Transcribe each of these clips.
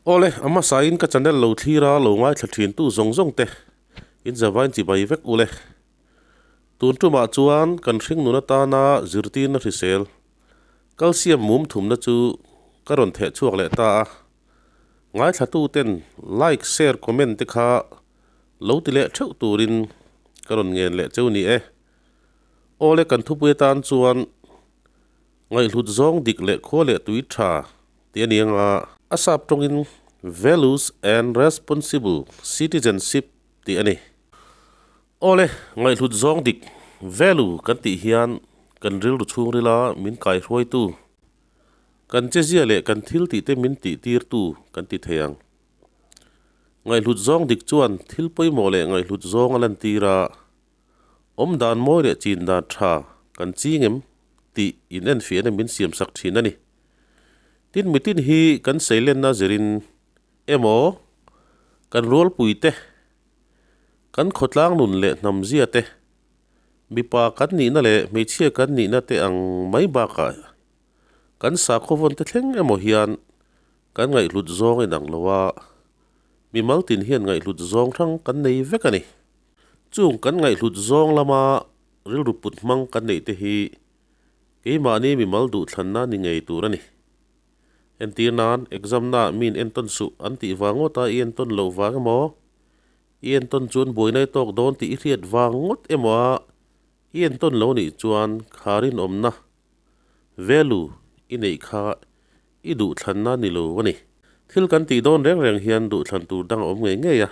Awle, a hmasain ka channel lo thlir a lo ngaithla thin tu zawng zawng te in zavain chibai vek ule. Tun tumah chuan kan hring nun atana zirtirna hrisel calcium mum thumna chu ka rawn theh chhuak leh ta a. Ngaithla ten like, share, comment te kha lo ti leh theuh turin ka rawn ngen leh cheu ni e. Awle kan thupui atan chuan ngaihhlut zawng dik leh khua leh tui tha tih a ni anga a sap tawngin Values and Responsible Citizenship tih a ni. Awle ngaihhlut zawng dik value kan tih hian kan rilru chhungrila min kaihruaitu, kan chezia leh kan thil tihte min tihtirtu kan ti thei ang. Ngaihhlut zawng dik chuan thil pawimawh leh ngaihhlut zawng a lantir a, awm dan mawi leh chin dan tha kan ching em tih in enfiahna min siam sak thin a ni. Tin mitin hi kan seilenna zirin emaw kan rualpui te, kan khawtlang nun leh hnam zia te, mipa kan nihna leh hmeichhia kan nihna te ang mai bakah kan sakhaw vawn te thleng emaw hian Kan ngaihhlut zawng inang lo a, mimal tin hian ngaihhlut zawng hrang kan nei vek a ni. Chung kan ngaihhlut zawng lama rilru put hmang kan neih te hi keimahni mimal duhthlanna ni ngei tur a ni. Entir nan, exam naah miin entawn suh an tih vang ngawt a i entawn loh vang emaw, i entawn chuan buaina i tawk dawn tih i hriat vang ngawt emaw a i entawn lo nih chuan kha rinawmna, value, i neih kha I duhthlanna ni lo a ni. Thil kan tih dawn reng reng hian duhthlan tur dang a awm ngei ngei a.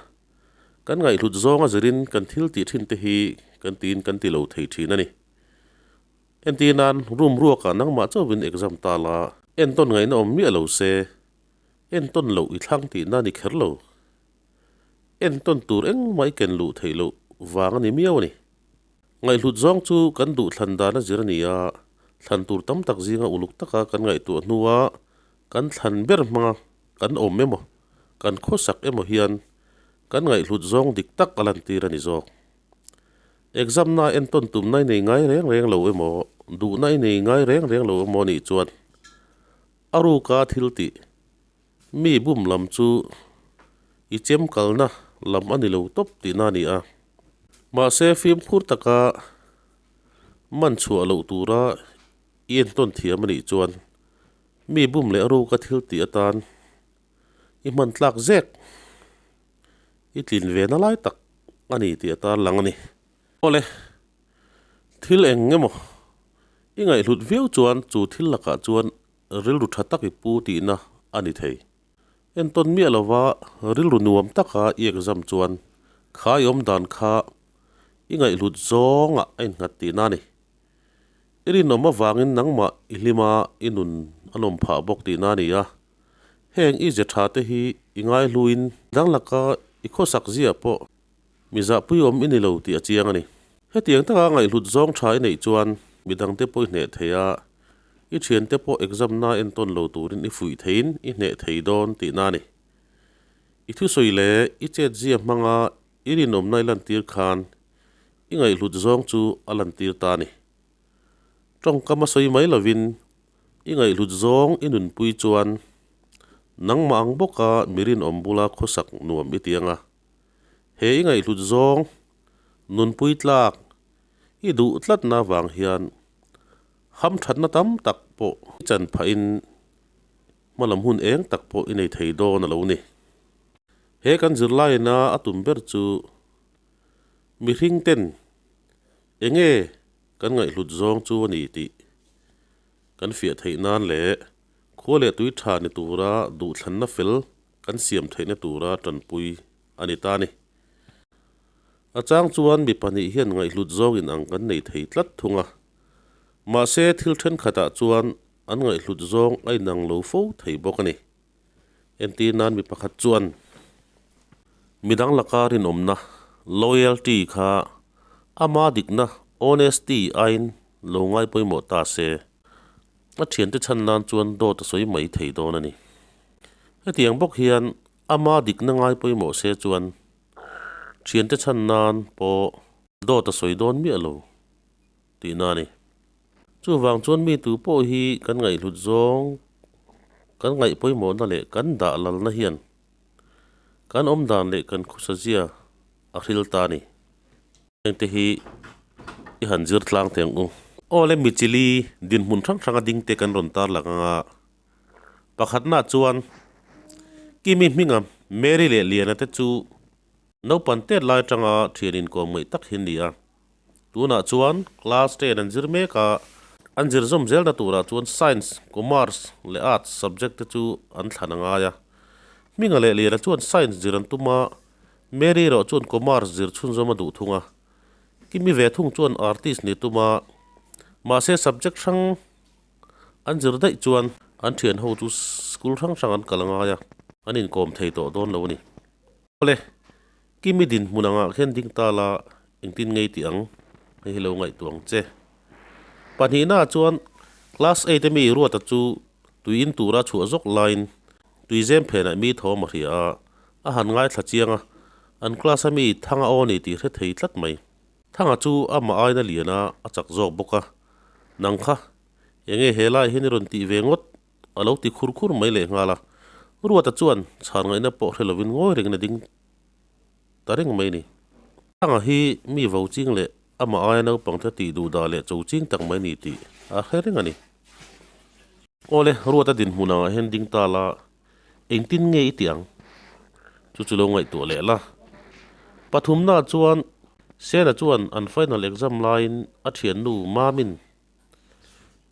Kan ngaihhlut zawnga zirin kan thil tih thin te hi kan tiin kan ti lo thei thin a ni. Entir nan room ruakah nangmah chauhin exam ta la, entawn ngaihna awm miah lo se, entawn loh i thlang tihna ni kher lo. Entawn tur engmah i ken luh theih loh vang a ni miau a ni. Ngaihhlut zawng chu kan duh thlan dan a zir a ni a, thlan tur tam tak zinga uluk taka kan ngaihtuah hnua kan thlan ber hmanga kan awm emaw, kan khawsak emaw hian kan ngaihhlut zawng dik tak a lantir a ni zawk. Exam na entawn tumna i nei ngai reng reng lo emaw, duhna i nei ngai reng reng lo emaw nih chuan a ruka thil tih mi bum lam chu i chem kalna lam a ni lo tawp tihna a ni a. Mahse fimkhur taka man chhuah loh tura i entawn thiam a nih chuan mi bum leh ruka thil tih atan i hman tlak zek i tlin ve na lai tak a ni tih a tarlang a ni. Awle, thil eng emaw i ngaihhlut viau chuan chu thil lakah chuan rilru tha tak i pu tihna a ni thei. Entawn miah lova rilru nuam taka i exam chuan kha i awm dan kha i ngaihhlut zawngah a innghat tihna a ni. I rinawm avangin nangmah i hlima i nun a nawm phah bawk tihna a ni a. Heng i ze tha te hi i ngaihluin dang laka i khawsak zia pawh mi zahpui awm i ni lo tih a chiang a ni. Hetiang taka ngaihhlut zawng tha i neih chuan midangte pawh i hneh thei a, I thiante pawh exam na entawn lo turin i fuih theiin i hneh thei dawn tihna a ni. I thusawi leh i chetzia hmanga i rinawmna i lantir khan i ngaihhlut zawng chu a lantir ta a ni. Tawngkam a sawi mai lovin i ngaihhlut zawng i nunpui chuan nangmah ang bawka mi rinawm bula khawsak nuam i ti anga he i ngaihhlut zawng nunpui tlak i duh tlatna vang hian Hamthatna tam tak pawh i chan phahin hmalam hun eng tak pawh i nei thei dawn a lo ni. He kan zirlaina a tum ber chu mihring ten enge kan ngaihhlut zawng chu a ni tih kan fiah theih nan leh khua leh tui tha ni tura duhthlanna fel kan siam theihna tura tanpui a ni ta a ni. A chang chuan mi pahnih hian ngaihhlut zawng inang kan nei thei tlat thung a. Mahse, thil thenkhatah chuan an ngaihhlut zawng a inang lo fo thei bawk a ni. Entir nan mi pakhat chuan midang laka rinawmna, loyalty, kha ama dikna, honesty, aiin lo ngai pawimawh ta se, a thiante chhan nan chuan dawt a sawi mai thei dawn a ni. Hetiang bawk hian ama dikna ngai pawimawh se chuan thiante chhan nan pawh dawt a sawi dawn miah lo. Tihna a ni. Chuvang chuan mi tu pawh hi kan ngaihhlut zawng Kan ngaih pawimawhna leh kan dah lalna hian kan awm dan leh kan khawsazia a hril ta a ni. Hengte hi i han zir tlang teh ang u. Aw le mi chili dinhmun hrang hranga dingte kan rawn tar lang anga pakhatnaah chuan Kimi hminga Mary leh Liana te chu Naupan tet lai atanga thian inkawm ngaih tak hi a ni a. Tunah chuan class ten an zir mek a, an zir zawm zelna turah chuan Science, Commerce leh Arts subject te chu an thlan a ngai a. Hminga leh Liana chuan Science zir an tum a, Mary erawh chuan Commerce zir chhunzawm a duh thung a. Kimi ve thung chuan Artist ni tum a, mahse subject hrang an zir daih chuan an thianho chu school hrang hrang an kal a ngai a, an inkawm thei tawh dawn lo a ni. Awle, Kimi dinhmun angah khian ding ta la, engtin ngei tih ang? Hei hi lo ngaihtuah ang che. Pahnihnaah chuan Class eight a mi Ruata chu tui in tura chhuah zawk laiin tui zem phenah mi thawm a hria a, a han ngaithla chiang a, an class a mi Thanga aw ni tih hre thei tlat mai. Thanga chu amah aina lian a, a chak zawk bawk a, Nang kha, enge he lai hian i rawn tih ve ngawt? A lo ti khur khur mai leh nghal a, Ruata chuan chhan ngaihna pawh hre lovin ngawi rengin a ding ta reng mai a ni. Thanga hi mi vo ching leh amah aia naupang te tih duh dah leh cho ching tak mai a ni tih a hre reng a ni. Awle, Ruata dinhmun angah hian ding ta la, engtin nge i tih ang? Chu chu lo ngaihtuah leh la. Pathumna chuan Sena chuan an final exam laiin a thiannu Mamin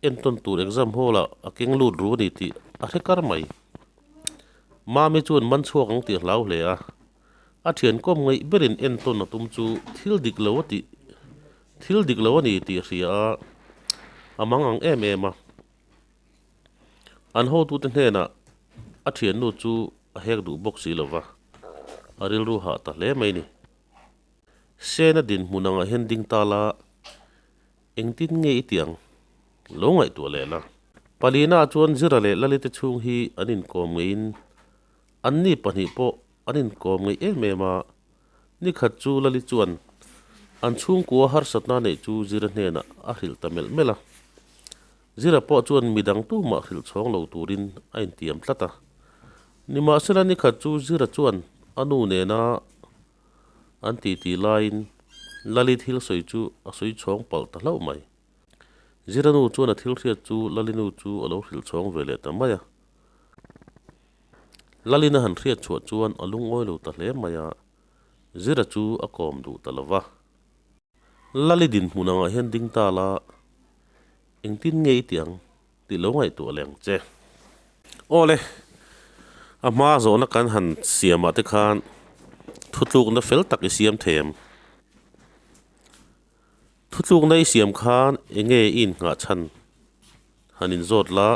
Entawn tur exam hall ah a keng lut ru a ni tih a hre kar mai. Mami chuan man chhuak ang tih a hlau hle a, a thian kawm ngaih berin entawn a tum chu thil dik lo a tih thil dik lo a ni tih a hria a, a mang ang em em a. An hotute hnenah a thiannu chu a hek duh bawk si lova, a rilru hah ta hle mai a ni. Sena dinhmun angah hian ding ta la. Engtin nge i tih ang? Lo ngaihtuah leh la. Palina chuan Zira leh Lalite chhung hi an inkawm ngeiin anni pahnih pawh an inkawm ngei em em a. Nikhat chu Lali chuan an chhungkua harsatna neih chu Zira hnenah a hrilh ta melh melh a. Zira pawh chuan midang tumah hrilh chhawng lo turin a intiam tlat a. Nimahsela nikhat chu Zira chuan a nu nena An titi laiin Lali thil sawi chu a sawi chhawng palh ta hlauh mai. Zira nu chuan a thil hriat chu Lali nu chu a lo hrilh chhawng ve leh ta mai a. Lalin a han hriat chhuah chuan a lungawi lo ta hle mai a, Zira chu a kawm duh ta lo va. Lali dinhmun angah hian ding ta la, engtin nge i tih ang? Tih lo ngaihtuah leh ang che. Aw le, a hma zawhna kan han siamah te khan thutlukna fel tak i siam thei em? Thutlukna i siam khan eng nge i innghah chhan han inzawt la,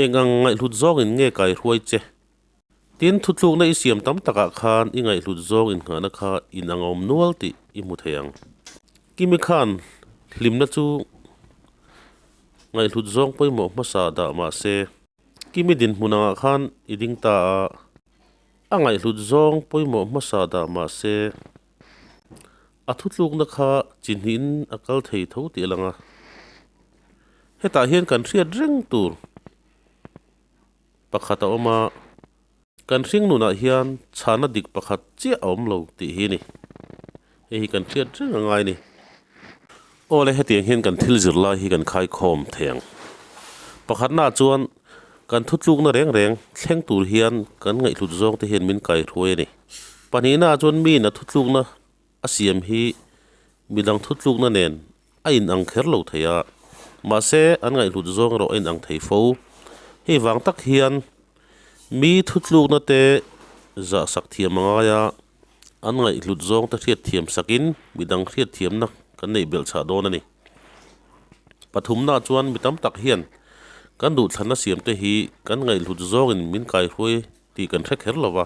eng ang ngaihhlut zawngin nge kaihruai che? Tin, thutlukna i siam tam takah khan i ngaihhlut zawng innghahna kha in ang awm nual tih i hmu thei ang. Kimi khan hlimna chu ngaihhlut zawng pawimawh hmasa dah mah se, Kimi dinhmun angah khan i ding ta a, a ngaihhlut zawng pawimawh hmasa dah mah se, a thutlukna kha chi hnihin a kal thei tho tih a lang a. Hetah hian kan hriat reng tur. Pakhat a awm a, kan hring nunah hian chhana dik pakhat chiah a awm lo tih hi a ni. Hei hi kan hriat reng a ngai a ni. Aw le, hetiang hian kan thil zir lai hi kan khaikhawm thei ang. Pakhatnaah chuan kan thutlukna reng reng thleng tur hian kan ngaihhlut zawng te hian min kaihruai a ni. Pahnihnaah chuan miin a thutlukna a siam hi midang thutlukna nen a inang kher lo thei a, mahse an ngaihhlut zawng erawh a inang thei fo. Hei vang tak hian mi thutlukna te zah sak thiam a ngai a, an ngaihhlut zawng te hriat thiam sakin midang hriat thiamna kan neih belh chhah dawn a ni. Pathumna chuan mi tam tak hian kan duhthlanna siam te hi kan ngaihhlut zawngin min kaihruai tih kan hre kher lo va.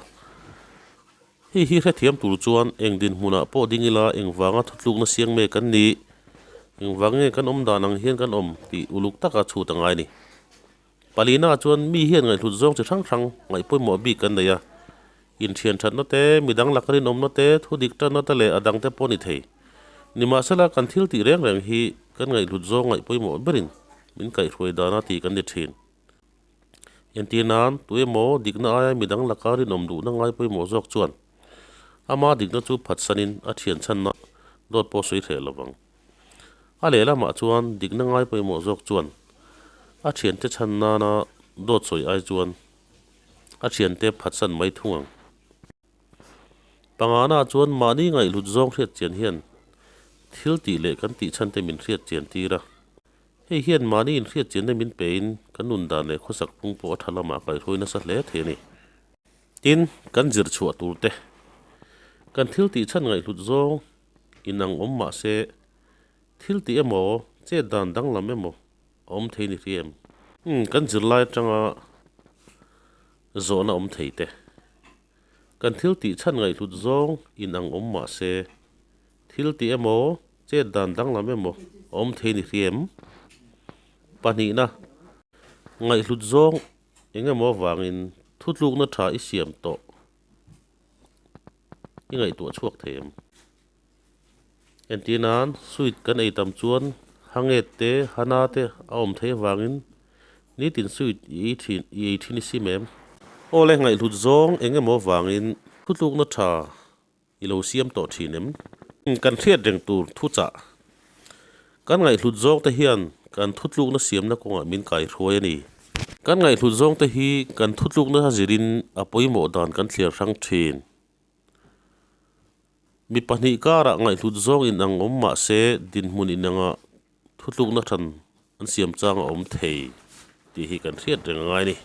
Hei hi hrethiam tur chuan eng dinhmunah pawh ding ila engvanga thutlukna siang mek kan ni, engvang nge kan awm dan ang hian kan awm tih uluk taka chhut a ngai a ni. Palina chuan mi hian ngaihhlut zawng chi hrang hrang ngaih pawimawh bik kan nei a, inthian thatna te, midang laka rinawmna te, thu dik tanna te leh a dang te pawh a ni thei. Nimahsela kan thil tih reng reng hi kan ngaihhlut zawng ngaih pawimawh berin min kaihhruai dana tih kan ni thin. Entir nan, tu emaw dikna aia midang laka rinawm duhna ngai pawimawh zawk chuan ama dikna chu phatsanin a thian chhanna dawt pawh sawi hreh lo vang. A lehlamah chuan dikna ngai pawimawh zawk chuan a thiante chhan nana dawt sawi ai chuan a thiante phatsan mai thung ang. Pangana chuan mahni ngaihhlut zawng hriat chian hian thil tih leh kan tih chhan te min hriat chian tir a. Hei hian mahni inhriat chianna min pein kan nun dan leh khawsak phung pawh a tha lamah kaihruai nasa hle thei a ni. Tin, kan zir chhuah tur te, kan thil tih chhan ngaihhlut zawng inang awm mah se, thil tih emaw, chet dan danglam emaw a awm thei ni hriam. Umm, kan zirlai atanga zawhna awm thei te. Kan thil tih chhan ngaihhlut zawng in ang awm mah se, thil tih emaw, chet dan danglam emaw a awm thei ni hriam. Pahnihna, ngaihhlut zawng eng emaw avangin thutlukna tha i siam tawh i ngaihtuah chhuak thei em? Entir nan, sweet kan ei tam chuan hanget te, hana te a awm theih avangin nitin sweet i ei thin i ei thin i sim em? Aw le, ngaihhlut zawng eng emaw avangin thutlukna tha i lo siam tawh thin em? Kan hriat reng tur thuchah kan ngaihhlut zawng te hian kan thutlukna siamna kawngah min kaihruai a ni. Kan ngaihhlut zawng te hi kan thutlukna zirin a pawimawh dan kan thliar hrang thin. Mi pahnih karah ngaihhlut zawng in ang awm mah se dinhmun inanga thutlukna hran an siam chang a awm thei tih hi kan hriat reng a ngai a ni.